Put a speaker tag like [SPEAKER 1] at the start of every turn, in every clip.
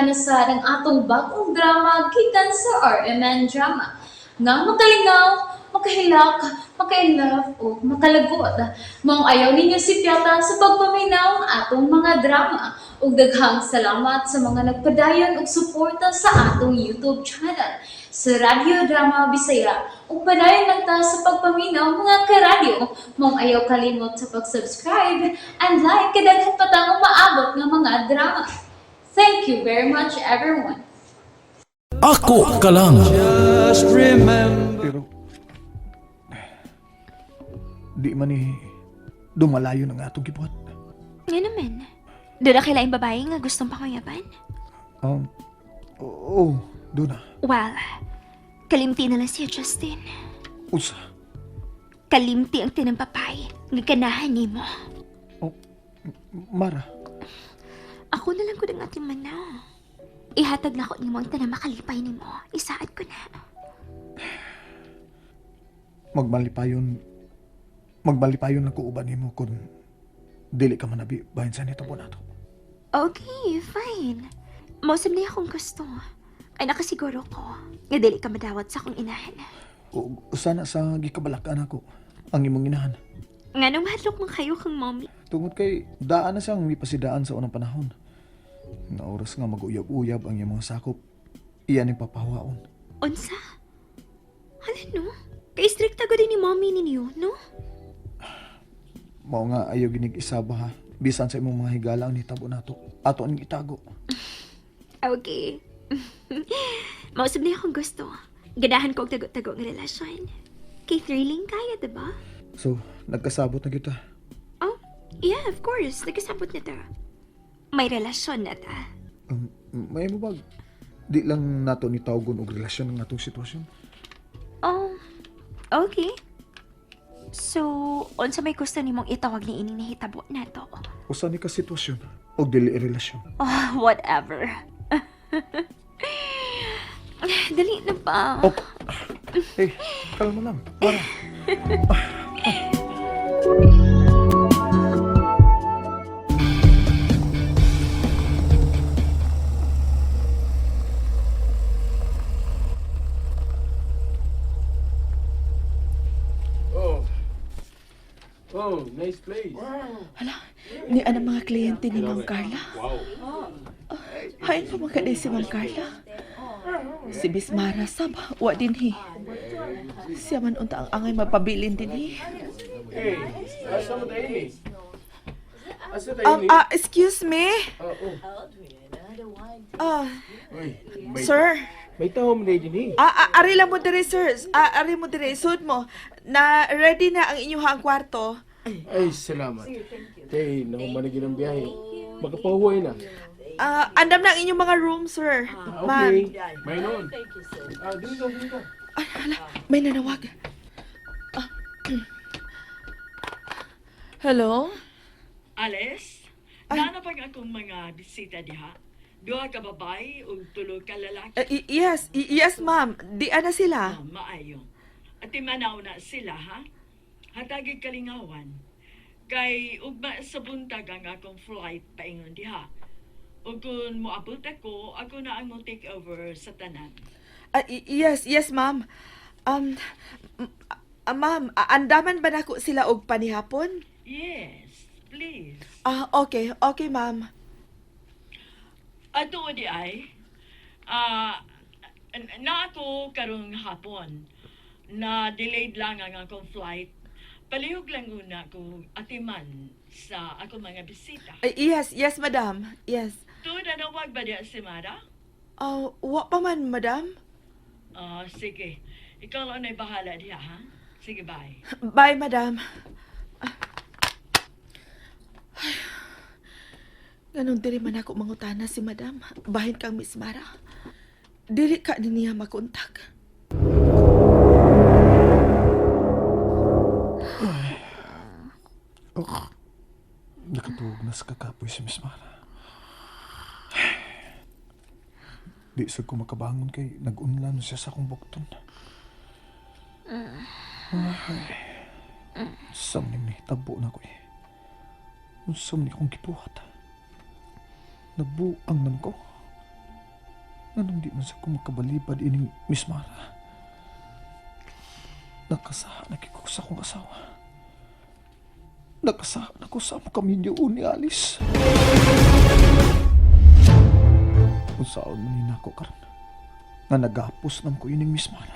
[SPEAKER 1] na sad ang atong bag-ong drama gikan sa RMN Drama. Nga makalingaw, makahilak, maka-inlove o makalagot. Maong ayaw ninyo sipyata sa pagpaminaw ang atong mga drama. Ug daghang salamat sa mga nagpadayon og suporta sa atong YouTube channel sa Radyo Drama Bisaya. Ug padayon lang ta sa pagpaminaw, mga karadyo. Maong ayaw kalimot sa pag-subscribe and like kay daghan pa tang umaabot nga mga drama. Thank you very much, everyone.
[SPEAKER 2] Ako ka lang.
[SPEAKER 3] Just remember.
[SPEAKER 4] Pero di man ni dumalayo ng atong gibuhat.
[SPEAKER 5] Nga naman. Doon na kailaing babae nga gustong pakuyaban?
[SPEAKER 4] Oo, doon na.
[SPEAKER 5] Well, kalimti na lang siya, Justin.
[SPEAKER 4] Usa.
[SPEAKER 5] Kalimti ang tinampapay. Nga ganahan ni mo.
[SPEAKER 4] Oh, Mara,
[SPEAKER 5] Ako na lang ko ng ating manaw. Ihatag na ko nimo ang tanang makalipay nimo. Isaad ko na.
[SPEAKER 4] magmalipayon magmalipayon lang ko uban nimo kung dili ka manabi bahin sa nito po nato.
[SPEAKER 5] Okay, fine. Mausap na akong gusto. Ay nakasiguro ko nga dili ka madawat sa akong inahan.
[SPEAKER 4] O, sana sa gikabalakan ako ang imong inahan.
[SPEAKER 5] Nga nung mahadlok man kayo kang mommy.
[SPEAKER 4] Tungod kay daan na siyang mipasidaan sa unang panahon. Nga oras nga mag-uyab-uyab ang iyang mga sakop, iyan ang papahawaon.
[SPEAKER 5] Unsa? Hala no? Kay strikta ko din ni mommy ninyo, no?
[SPEAKER 4] Mao nga ayaw ginig isaba ha. Bisan sa imong mga higala ang nitabo nato. Ato ang itago.
[SPEAKER 5] Okay. Mausap na akong gusto. Ganahan ko og tago-tago nga relasyon. Kay thrilling kaya, diba?
[SPEAKER 4] So, nagkasabot na kita.
[SPEAKER 5] Oh, yeah, of course. Nagkasabot na ta. May relasyon na ta.
[SPEAKER 4] May mo ba? Di lang nato ni tawgon og relasyon ng atong sitwasyon.
[SPEAKER 5] Oh, okay. So, unsa may gusto nimong itawag ni ining nahitabo nato?
[SPEAKER 4] Usa ni ka sitwasyon og dili relasyon.
[SPEAKER 5] Oh, whatever. Dali na ba?
[SPEAKER 4] Oh. Hey, kalma lang. Para.
[SPEAKER 6] Oh. Oh, nice place.
[SPEAKER 7] Hala, ni anang mga kliyente ni Ma'am Carla. Hain pa mga kaday si Ma'am Carla. Si Miss Mara sab, wa din hi. Siya man unta ang angay mapabilin din hi.
[SPEAKER 6] Hey, asa mo tayo ni? Asa tayo ni?
[SPEAKER 7] Excuse me.
[SPEAKER 6] Oh, oh.
[SPEAKER 7] Ah,
[SPEAKER 6] Uy, may,
[SPEAKER 7] sir.
[SPEAKER 6] may tahom na din eh.
[SPEAKER 7] Ari lang mo dire, sir. Ari mo dire, sud mo. Na ready na ang inyong kwarto.
[SPEAKER 6] Ay, salamat. Kay, nahumanigin ang biyahe. Makapahuway na.
[SPEAKER 7] Andam na ang inyong mga room, sir.
[SPEAKER 6] Ah,
[SPEAKER 7] Ma'am.
[SPEAKER 6] okay. May noon. Ah, dito, dito.
[SPEAKER 7] Ay, hala, may nanawag. Ah. Hello?
[SPEAKER 8] Alice, naana pag akong mga bisita diha? Duha ka babae ug tulo ka lalaki.
[SPEAKER 7] Yes, yes, ma'am. Di ana sila.
[SPEAKER 8] Ah, maayo. At manaw na sila ha. Hatagi kalingawan. Kay ugma sa buntag ang akong flight paingon diha. Ug kung moabot ako, ako na ang mo take over sa tanan.
[SPEAKER 7] Yes, yes, ma'am. Um, ma'am, andaman ba nako sila og panihapon?
[SPEAKER 8] Yes, please.
[SPEAKER 7] Okay, okay, ma'am.
[SPEAKER 8] Ato di ay. Ah, na ako karong hapon. Na delayed lang ang akong flight. Palihog lang una ko atiman sa akong mga bisita.
[SPEAKER 7] Yes, yes, madam. Yes.
[SPEAKER 8] To nanawag ba diya si Mara?
[SPEAKER 7] Wa pa man, madam.
[SPEAKER 8] Sige. Ikaw lang na'y bahala diha, ha? Sige, bye.
[SPEAKER 7] Bye, madam. Ay, ganun diri man ako mangutana si madam. Bahin kang Miss Mara. Dili ka ni niya makontak.
[SPEAKER 4] Oh, nakatuog na sa kakapoy si Miss Mara. Di sa ko makabangon kay nag-unlan siya sa akong bukton. Ay, Sam ni tabo na ko eh. Unsam ni akong gibuhat. Nabuang naman ko. Nganong di man sa ko makabalibad ining Miss Mara? Nakasaha na kiko sa akong asawa. Nakasaha na ko sa among kaminyo ni Alice. Unsaon man ni nako karon nga nagapos nam ko ining Miss Mara.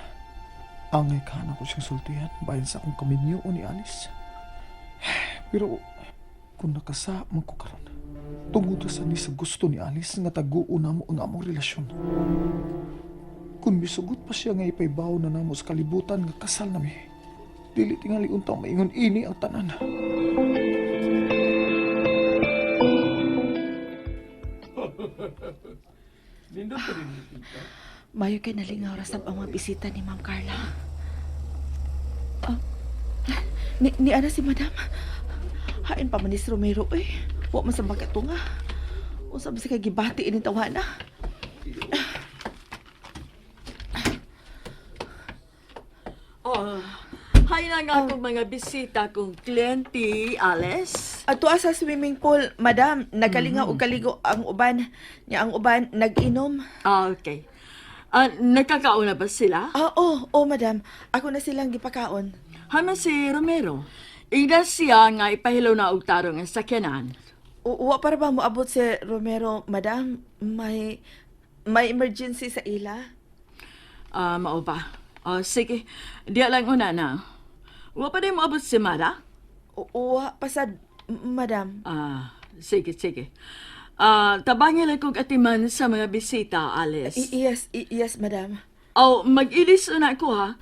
[SPEAKER 4] Angay ka na ko siyang sultihan bayan sa akong kaminyo ni Alice. Pero kung nakasaha man ko karon, tungod ra sa ni sa gusto ni Alice nga taguo namo ang among relasyon. Kung misugot pa siya nga ipaybaw na namo sa kalibutan nga kasal nami, dili tingali untang maingon ini ang tanan.
[SPEAKER 6] Nindot pa rin tita.
[SPEAKER 7] Mayo kay nalingaw ra sab ang mga bisita ni Ma'am Carla. Ah, ni ana si Madam. Hain pa man ni si Romero eh. Wa man sa makatunga. Unsa ba si kay gibati ini tawana?
[SPEAKER 8] Oh, hay na nga akong mga bisita kong kliyente, Alice.
[SPEAKER 7] Ato sa swimming pool, Madam, nagalingaw og kaligo ang uban. Nya ang uban nag-inom.
[SPEAKER 8] Ah, okay. Ah, nakakauna ba sila?
[SPEAKER 7] Ah, oh, oh, Madam. Ako na silang gipakaon.
[SPEAKER 8] Hama si Romero. Ina siya nga ipahilaw na og tarong ang sakyanan.
[SPEAKER 7] Wa para ba moabot si Romero, Madam? May emergency sa ila.
[SPEAKER 8] Ah, mao ba? Oh, sige. Diya lang una na. Wa pa din moabot si Mara?
[SPEAKER 7] Wa pasad, Madam.
[SPEAKER 8] Ah, sige, sige. Ah, tabangin lang kong atiman sa mga bisita, Alice.
[SPEAKER 7] Yes, yes, Madam.
[SPEAKER 8] Oh, mag-ilis na ako ha.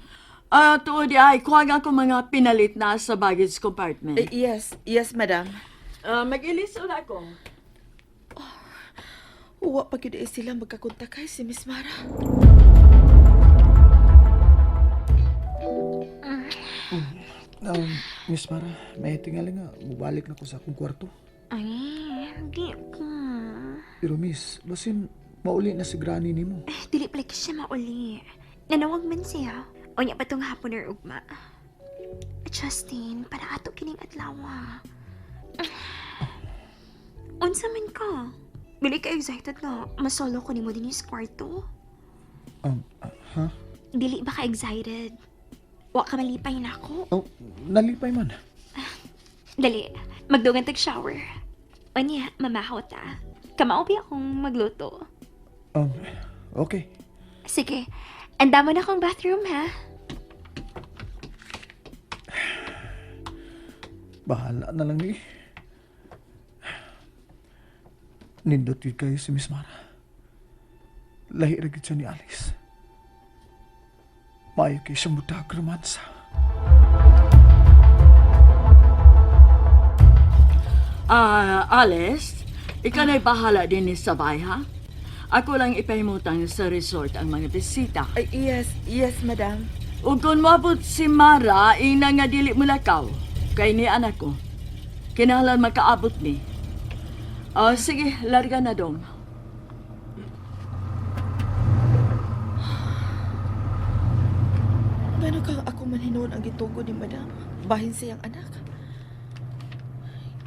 [SPEAKER 8] Ah, tuod di ay, kuha nga ako mga pinalit na sa baggage compartment.
[SPEAKER 7] Yes, yes, Madam.
[SPEAKER 8] Ah, mag-ilis na ako.
[SPEAKER 7] Wa pa gyud eh sila magkakontak kay si Miss Mara.
[SPEAKER 4] Miss Mara, may tingali nga, mubalik na ko sa akong kwarto.
[SPEAKER 5] Ay, hindi ko.
[SPEAKER 4] Pero miss, basin mauli na si granny nimo.
[SPEAKER 5] Eh, dili pala ka siya mauli. Nanawag man siya. O niya pa tong hapon or ugma. Justin, para ato kining adlaw. Unsa man ka? Dili ka excited nga masolo ko nimo din sa kwarto?
[SPEAKER 4] Ha?
[SPEAKER 5] Dili ba ka excited? Wa ka malipay na ako.
[SPEAKER 4] Oh, nalipay man.
[SPEAKER 5] Dali, magdugan tag shower. Unya, mamahaw ta. Kamao ba akong magluto?
[SPEAKER 4] Okay.
[SPEAKER 5] Sige, andamo na akong bathroom ha.
[SPEAKER 4] Bahala na lang ni. Nindot yun kayo si Miss Mara. Lahi ra gyud siya ni Alice. Maayo kay siyang mutag romansa.
[SPEAKER 8] Ah, Alice, ikaw na'y bahala din ni Sabay, ha? Ako lang ipahimutang sa resort ang mga bisita.
[SPEAKER 7] Ay, yes, yes, Madam.
[SPEAKER 8] Ug kung moabot si Mara, ina nga dili mo lakaw. Kay ni anak ko. Kinahanglan makaabot ni. Ah, sige, larga na dong.
[SPEAKER 7] Ngano kang ako man hinuon ang gitugo ni Madam? Bahin siyang anak.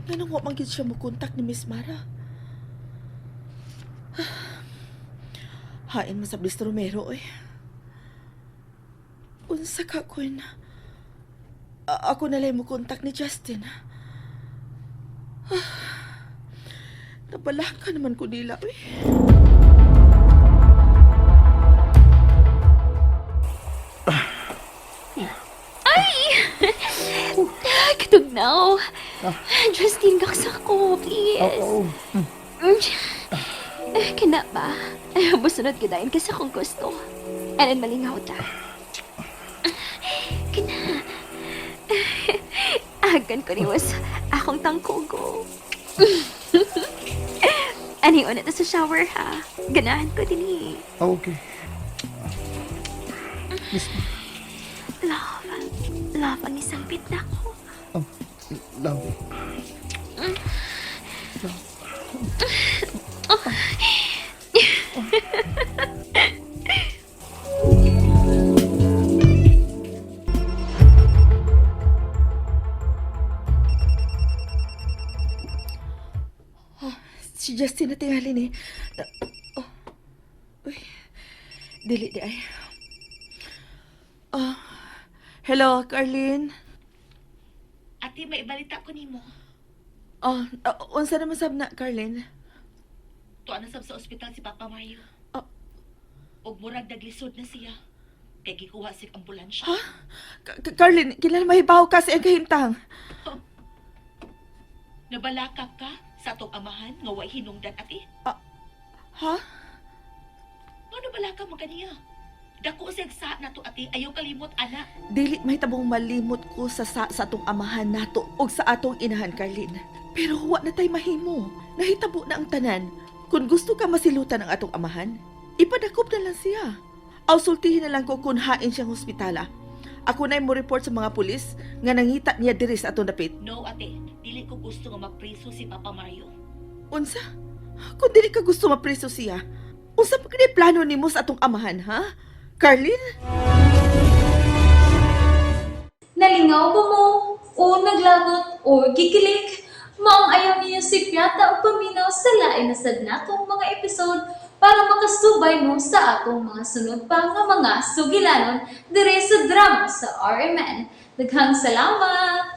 [SPEAKER 7] Nganong wa man gid siya mokontak ni Miss Mara? Hain man sa Miss Romero eh. Unsa ka kun? Ako na lang mokontak ni Justin. Nabalaka naman ko nila eh.
[SPEAKER 5] Ah, katugnaw. Justin, gaksa ko, please.
[SPEAKER 4] Oo.
[SPEAKER 5] Eh, Kana ba? Ay, Busunod ka dayon kasi akong gusto. Anan malingaw ta. Kana. Agan ko ni was akong tangkogo. Ani una ta sa shower ha. Ganahan ko din eh.
[SPEAKER 4] Okay. Miss,
[SPEAKER 5] Love. Love ang isang bit na ako.
[SPEAKER 4] love.
[SPEAKER 7] Si Justin na tingali ni. Oh. Uy. Dili di ay. Ah, hello, Carlene.
[SPEAKER 9] Ate, may balita ko nimo.
[SPEAKER 7] Oh, unsa naman sab na, Carlene?
[SPEAKER 9] Tuwa na sab sa ospital si Papa Mario.
[SPEAKER 7] Ah.
[SPEAKER 9] Og murag naglisod na siya. Kay gikuha sig ambulansya.
[SPEAKER 7] Ha? Carlene, kinahanglan mahibaw ka sa iyang kahimtang.
[SPEAKER 9] Nabalaka ka sa atong amahan nga way hinungdan, ate.
[SPEAKER 7] Ha?
[SPEAKER 9] Nga nabalaka mo kaniya? Dako sig sa nato, ate, ayaw kalimot ana.
[SPEAKER 7] Dili mahitabong malimot ko sa atong amahan nato og sa atong inahan, Carlene. Pero wa na tay mahimo. Nahitabo na ang tanan. Kung gusto ka masilutan ang atong amahan, ipadakop na lang siya. Aw sultihin na lang ko kung hain siyang hospitala. Ako na'y mo report sa mga pulis nga nangita niya diri sa atong dapit.
[SPEAKER 9] No, ate, dili ko gusto nga mapriso si Papa Mario.
[SPEAKER 7] Unsa? Kung dili ka gusto mapriso siya, unsa pa kini plano nimo sa atong amahan, ha? Carlene?
[SPEAKER 1] Nalingaw ba mo? O naglagot o gikilig? Maong ayaw niyo si Piata o paminaw sa lain na sad natong mga episode para makasubay mo sa atong mga sunod pa nga mga sugilanon dire sa drama sa RMN. Daghang salamat!